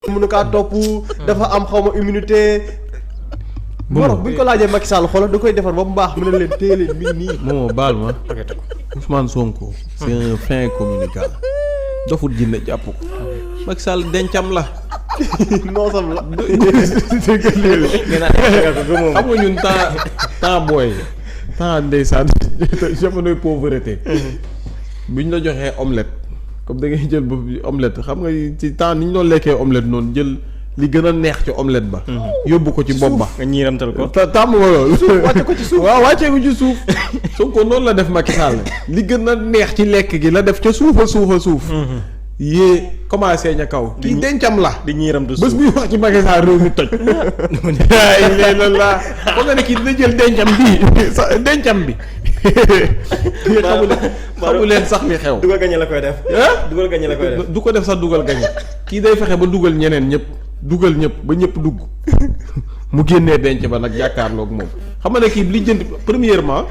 mënu kaa topp dafa am xaw ma immunité. bon buñ ko laajee Macky Sall xoolal da koy defar ba mu baax mu ne leen téye leen mi nii. Momo baal ma Ousmane Sonko. c'est un fin communicant. dofut jinne jàpp ko. Macky Sall dencam la. noosam la. xam nga ñun temps booy. temps ndeysaan jamonoy pauvreté. buñ la joxee omelette. comme da ngay jël bopp bi omelette xam nga ci temps ni ñu doon lekkee omelette noonu jël li gën a neex ci omelette ba. yóbbu ko ci bopp ba. nga ñiiramtal ko. tàmm ma loolu. wàcce ko ci suuf waaw wàccee ko ci suuf. Sonko noonu la def Macky Sall. li gën a neex ci lekk gi la def ca suuf a suuf. yée commencé ña kaw. kii dencam la. di ñiiramtu suuf bés buy wax ci Macky Sall réew mi toj. ay léegi la foog nga ne kii dina jël dencam bii sa dencam bi. xamu leen sax li xew. dugal gañe la koy def. dugal gañe la koy def. du ko def sax dugal gañe kii day fexe ba dugal ñeneen ñëpp dugal ñëpp ba ñëpp dugg mu génnee denc ba nag jàkkaarloog moom xam nga ne kii li jënd premièrement.